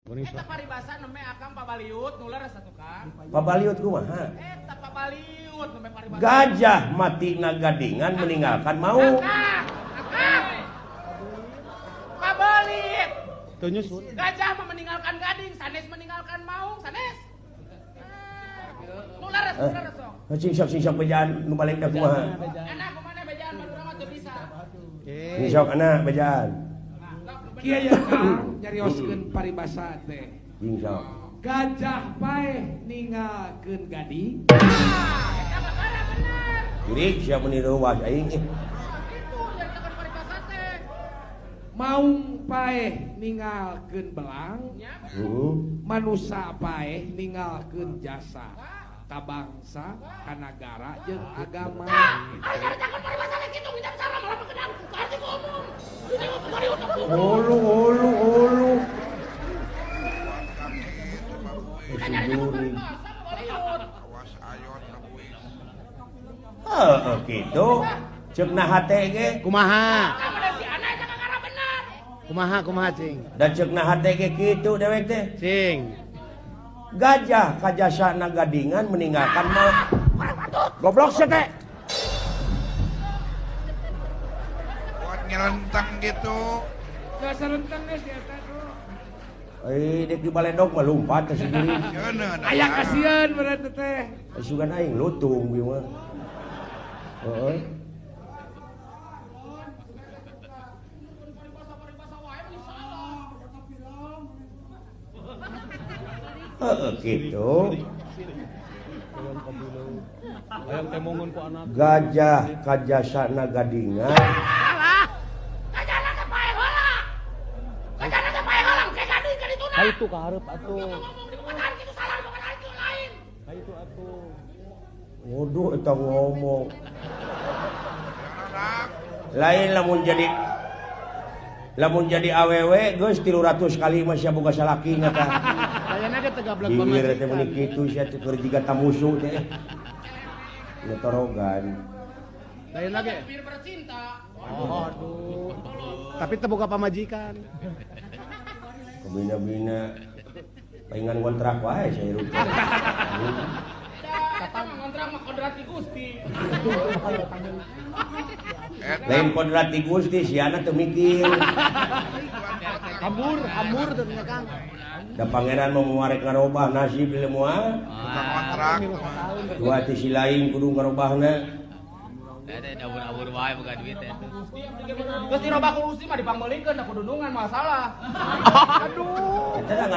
Eta paribasa nembe akang pabaliut nular asa tukang. Pabaliut kumaha? Eta pabaliut nembe paribasa. Gajah mati nagadingan meninggalkan mau. Pabaliut. Gajah mah meninggalkan gading, sanes meninggalkan maung, sanes. Nular nular sok. Sing sok bejaan nu balik da kumaha? Anak kumaha bejaan Madura mah teu bisa. Sing sok anak bejaan. Kieu ya Kang nyarioskeun paribasa teh. Sing sok. Gajah paeh ninggalkeun gading. Eta bakara bener. Jurik sia meuni reuwas aing. Itu nyaritakeun paribasa teh. Maung paeh ninggalkeun belang. Manusa paeh ninggalkeun jasa. Ka bangsa, ka nagara jeung agama. Ari nyaritakeun paribasa teh kitu nginjam sareng malah bekedang ka arti umum. Ulu ulu ulu. Heeh kitu. Ceuk na hate ge kumaha? Kumaha kumaha cing? Da ceuk na hate ge kitu dewek teh. Cing. Gajah kajasana gadingan meninggalkan mau. Goblok sia teh. Buat nyelentang gitu. Jasa lentang geus di eta tuh. Eh dek di baledog mah lumpat teh sendiri. Aya kasieun berarti teh. Sugan aing lutung ieu mah. Heeh. Heeh kitu. Gajah kajasana gadingan. Gajahna teh paeh heula. Gajahna teh paeh heula ke gading ka dituna. Ka itu ka hareup atuh. Ngomong di pepatahan kitu salah di pepatahan kitu lain. Ka itu atuh. Waduh eta ngomong. Lain lamun jadi awewe geus 300 kali mah sia boga salaki nya tah. Kayana ge teu gablek pamajikan. Bibir teh meuni kitu sia teh keur jiga tamusu teh. Netorogan. Lain lagi. Bibir bercinta. Oh, aduh. Tapi teu boga pamajikan. Kabina-bina paingan kontrak wae sia hirup. Kata ngontrak mah kodrati Gusti. Lain kodrati Gusti siana teu mikir. Hambur, hambur teh nya Kang. Da pangeran mau muarek ngarobah nasib di moal. Tukang kontrak. Dua ti si lain kudu ngarobahna. Teh abur-abur wae boga duit teh. Geus dirobah ku Gusti mah dipangmeulikeun da kudunungan masalah. Aduh. Eta